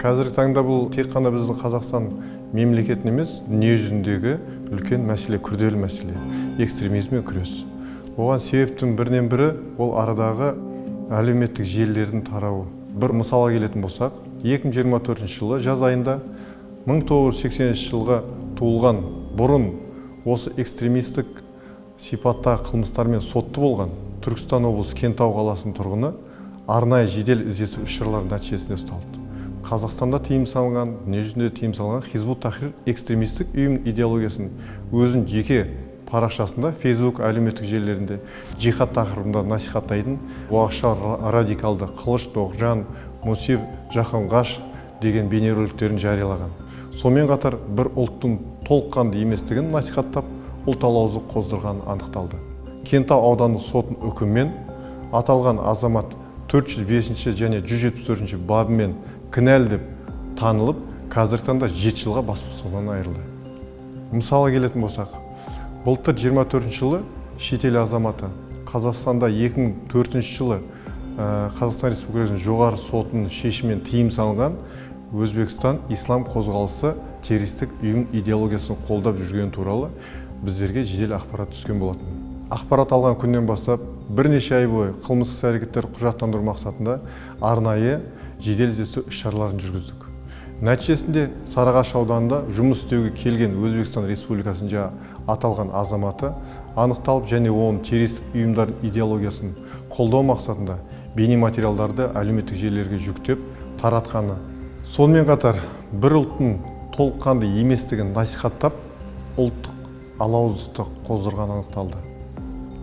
Қазіргі таңда бұл тек қана біздің Қазақстан мемлекетін емес, дүние жүзіндегі үлкен мәселе, күрделі мәселе – экстремизммен күрес. Оған себептің бірінен бірі ол арадағы әлеуметтік желілердің тарауы. Бір мысалға келетін болсақ, 2024 жылы жаз айында 1980 жылғы туылған, бұрын осы экстремистік сипаттағы қылмыстармен сотты болған Түркістан облысы Кентау қаласының тұрғыны арнайы жедел іздестіру іс шаралары нәтижесінде ұсталды. Қазақстанда тыйым салынған, дүние жүзінде тыйым салынған Хизбут Тахрир экстремистік ұйым идеологиясын өзінің жеке парақшасында, Фейсбук әлеуметтік желілерінде жихад тақырыбында насихаттайтын уағызшы, радикалды Қылыш Тоғжан Мусив Жаһанғаш деген бейнероликтерін жариялаған. Сонымен қатар бір ұлттың толыққанды еместігін насихаттап, ұлт алауыздық қоздырғаны анықталды. Кентау аудандық сотының үкімімен аталған азамат 405 және 174 бабымен кінәлі деп танылып, қазіргі таңда 7 жылға бас бостандығынан айырылды. Мысалға келетін болсақ, былтыр 24 жылы шетел азаматы Қазақстанда 2004 жылы Қазақстан Республикасының Жоғары Сотының шешімімен тыйым салынған Өзбекстан ислам қозғалысы террористік ұйым идеологиясын қолдап жүргені туралы біздерге жедел ақпарат түскен болатын. Ақпарат алған күннен бастап бірнеше ай бойы қылмыстық іс әрекеттер құжаттандыру мақсатында арнайы жедел іздестіру іс шараларын жүргіздік. Нәтижесінде Сарыағаш ауданында жұмыс істеуге келген Өзбекстан Республикасының жаңа аталған азаматы анықталып және оның террористік ұйымдардың идеологиясын қолдау мақсатында бейнематериалдарды әлеуметтік желілерге жүктеп таратқаны, сонымен қатар бір ұлттың толыққанды еместігін насихаттап, ұлттық алауыздықты қоздырғаны анықталды.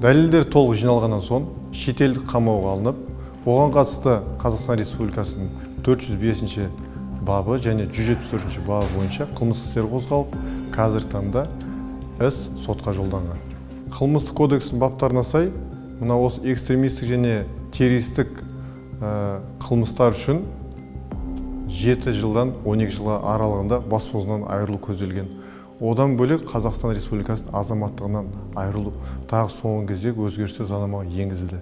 Дәлелдер толық жиналғаннан соң шетелдік қамауға алынып, оған қатысты Қазақстан Республикасының 405 бабы және 174 бабы бойынша қылмыстық істер қозғалып, қазіргі таңда іс сотқа жолданған. Қылмыстық кодекстің баптарына сай, мына осы экстремистік және террористік қылмыстар үшін 7 жылдан 12 жылға аралығында бас бостандығынан айырылу көзделген. Одан бөлек Қазақстан Республикасының азаматтығынан айырылу тағы соңғы кездегі өзгерістер заңнамаға енгізілді.